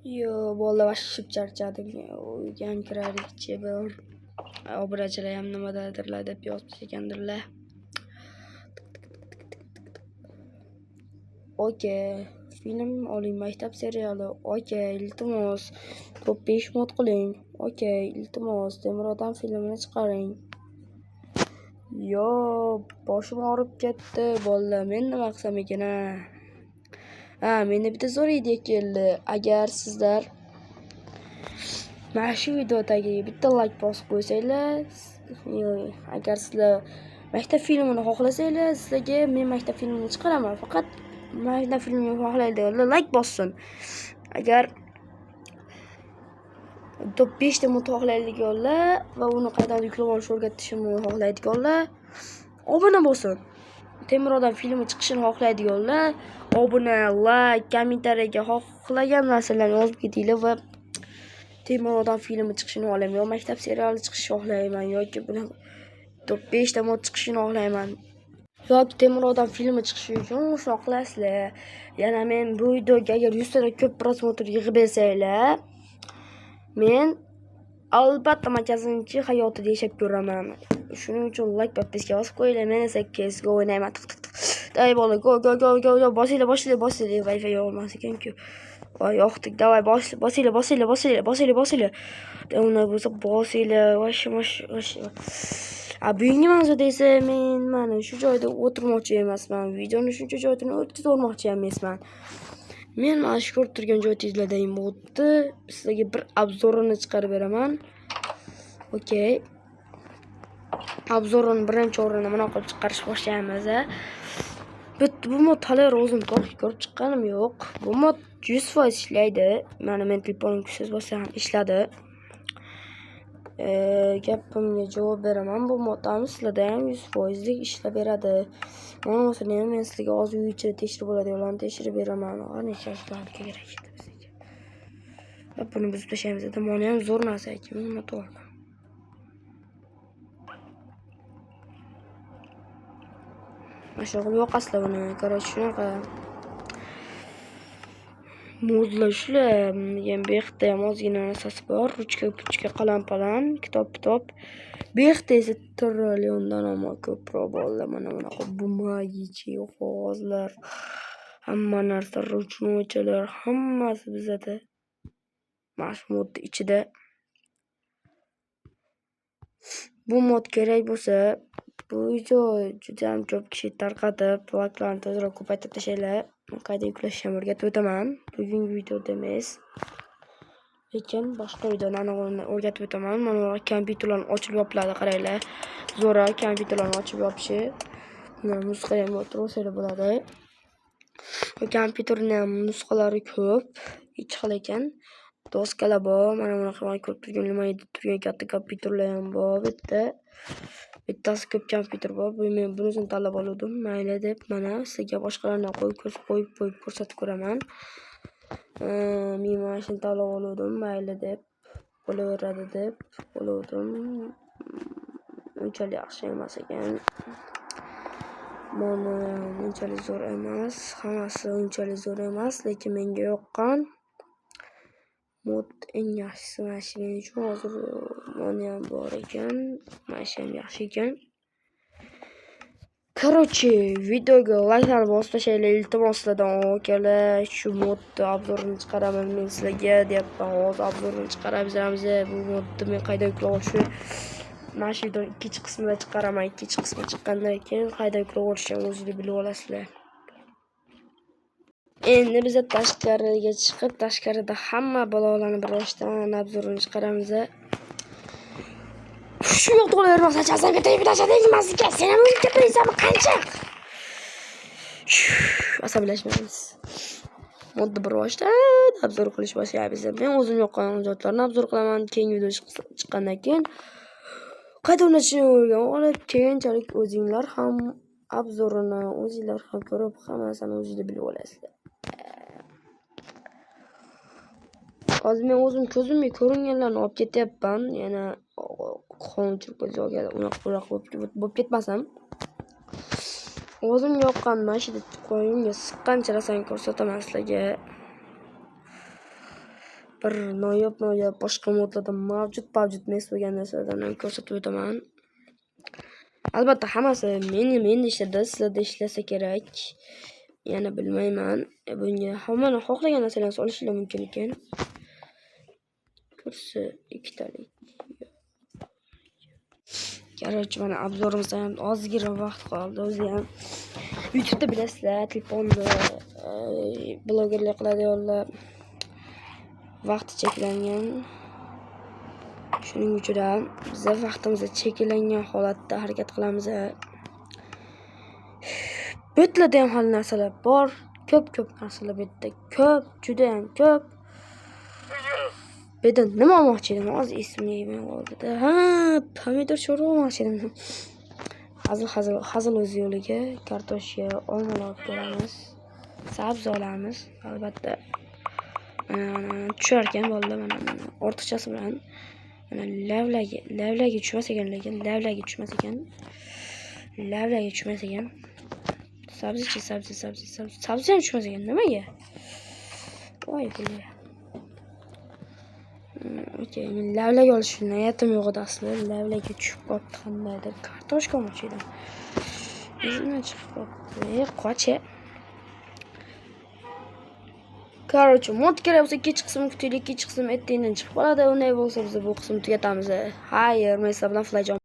Yo, bolalar vashib charchadim. Uyga ham kirarlikchi bir obunachilar ham nimadadirlar deb yozib ekandirlar. Okey, film oling, maktab seriali. Okey, iltimos, top 5 mod qiling. Okey, iltimos, Temir odam filmini chiqaring. Yo, boshim og'rib ketdi, bolalar, men nima qilsam ekan a? Ha, menda bitta zo'r ideya keldi. Agar sizlar mana shu video tagiga bitta like bosib qo'ysanglar, agar sizlar maktab filmini xohlasanglar, sizlarga men maktab filmini chiqaraman. Faqat maktab filmini xohlaydiganlar like bossin. Agar top 5 ta mod xohlaydiganlar va uni qayerdan yuklab olishni o'rgatishimni xohlaydiganlar obuna bo'lsin. Temir odam filmi chiqishini xohlaydiganlar obuna, like, kommentariyaga xohlagan narsalarni yozib ketinglar va Temir odam filmi chiqishini xohlayman, yo maktab seriali chiqishini xohlayman, yoki buni top 5 ta mod chiqishini xohlayman. Yoki Temir odam filmi chiqishi uchun shunaqa qilasizlar. Yana men bu videoga agar 100 tadan ko'p prosmotr yig'ib bersanglar, men albatta magazinchi hayotida yashab ko'raman. Shuning uchun like va podpiska bosib qo'yinglar. Men esa CS:GO o'ynayman. Tiq tiq tiq. Day bola, go go go go go, bosinglar, bosinglar, bosinglar. Wi-Fi yo'qmas ekan-ku. Voy, yoqdik. Davay, bosinglar, bosinglar, bosinglar, bosinglar, bosinglar. Unday bo'lsa bosinglar. Vosh, vosh, vosh. A bugungi mavzuda esa men mana shu joyda o'tirmoqchi emasman. Videoni shuncha joydan o'tkazib yubormoqchi ham emasman. Men mana shu ko'rib turgan joyingizlardagi modni sizlarga bir obzorini chiqarib beraman. Okey. Obzorini birinchi o'rinda mana qilib chiqarish boshlaymiz. Bu mod hali o'zim to'liq ko'rib chiqqanim yo'q. Bu mod 100% ishlaydi. Mana men telefonim kuchsiz bo'lsa ham ishladi. Gapimga javob beraman. Bu mod ham sizlarda ham 100%lik ishlab beradi. Mana ham men sizlarga hozir uy ichida tekshirib bo'ladiganlarni tekshirib beraman. Necha yoshlarga kerak edi bizga. Va buni buzib tashlaymiz. Mana ham zo'r narsa ekan, unutib oldim. Mana shu qilib yoqasizlar buni. Короче, shunaqa modlar shular. Ham bu yoqda ham ozgina narsasi bor. Ruchka, puchka, qalam, palam, kitob, kitob. Bu yoqda esa trilliondan ham ko'proq bolalar. Mana bunaqa bumagichi, qog'ozlar, hamma narsa, ruchnoychalar, hammasi bizada. Mana shu modni ichida. Bu mod kerak bo'lsa, bu video juda ham ko'p kishi tarqatib, likelarni tezroq ko'paytirib tashlanglar. Qayta yuklashni ham o'rgatib o'taman. Bugungi videoda emas, lekin boshqa videoda anig'ini o'rgatib o'taman. Mana bu kompyuterlarni ochib yopiladi, qaranglar. Zo'ra kompyuterlarni ochib yopishi. Buni nusxa ham o'tirib bo'ladi. Bu kompyuterning ham nusxalari ko'p, ikki xil ekan. Doskalar bor, mana bunaqa ko'rib turgan, nima deb turgan katta kompyuterlar ham bor bu yerda. Bittasi ko'p kompyuter bor. Bu men bunisini tanlab oldim. Mayli deb mana sizga boshqalarni qo'yib qo'yib ko'rsatib ko'raman. Men mana shuni tanlab oldim, mayli deb bo'laveradi deb oldim. Unchalik yaxshi emas ekan. Mana unchalik zo'r emas, hammasi unchalik zo'r emas, lekin menga yoqqan mod eng yaxshisi mana shu men uchun. Hozir mana ham bor ekan, mana shu ham yaxshi ekan. Короче, videoga likelarni bosib tashlanglar, iltimos sizlardan akalar. Shu modni obzorini chiqaraman men sizlarga deyapman. Hozir obzorini chiqaramiz. Bu modni men qayerdan yuklab olishni mana shu videoning ikkinchi qismida chiqaraman. Ikkinchi qismi chiqqandan keyin qayerdan yuklab olishni ham o'zingiz bilib olasizlar. Endi biz tashqariga chiqib, tashqarida hamma balolarni bir boshdan obzorini chiqaramiz. Shu yoqda bo'lavermasa, chazamga tegib tashladingmizga, sen ham o'lib ketmaysanmi qancha? Asabiylashmaymiz. Modni bir boshdan obzor qilish boshlaymiz. Men o'zim yoqqan ijodlarni obzor qilaman. Keyingi video chiqqandan keyin qayta o'rnatishni o'rganib olib, keyinchalik o'zinglar ham obzorini o'zinglar ham ko'rib, hamma narsani o'zinglar bilib olasizlar. Hozir men o'zim ko'zimga ko'ringanlarni olib ketyapman. Yana qonunchilik joyga unaqa bo'lib ketmasam. O'zim yoqqan mana shu qo'yimga siqqancha narsani ko'rsataman sizlarga. Bir noyob boshqa modlarda mavjud emas bo'lgan narsalarni ham ko'rsatib o'taman. Albatta hammasi menda ishladi, sizlarda ishlasa kerak. Yana bilmayman. Bunga hammani xohlagan narsalarni solishlar mumkin ekan. Kursi ikkitalik. Короче, mana обзор imizda ham ozgina vaqt qoldi. O'zi ham YouTube'da bilasizlar, telefonda blogerlik qiladiganlar vaqti cheklangan. Shuning uchun ham biza vaqtimiz cheklangan holatda harakat qilamiz. Bu yerlarda ham hali narsalar bor. Ko'p-ko'p narsalar bu yerda. Ko'p, juda ham ko'p. Bu yerda nima olmoqchi edim? Hozir esimga kelmay qoldi. Ha, pomidor sho'rva olmoqchi edim. Hazil o'z yo'liga. Kartoshka, olmalar olib ko'ramiz. Sabzi olamiz, albatta. Mana tushar ekan bolalar, mana ortiqchasi bilan. Mana lavlagi tushmas ekan, lekin lavlagi tushmas ekan. Lavlagi tushmas ekan. Sabzichi, sabzi, sabzi, sabzi, sabzi ham tushmas ekan. Nimaga? Voy billahi. Okey, men lavlagi olish niyatim yo'q edi asli. Lavlagi tushib qolibdi qandaydir. Kartoshka olmoqchi edim. Esimdan chiqib qolibdi. Qoch. Короче, mod kerak bo'lsa ikkinchi qismini kutaylik, ikkinchi qism ertaga chiqib qoladi. Unday bo'lsa biz bu qismni tugatamiz. Xayr, men sizlar bilan Flyjon.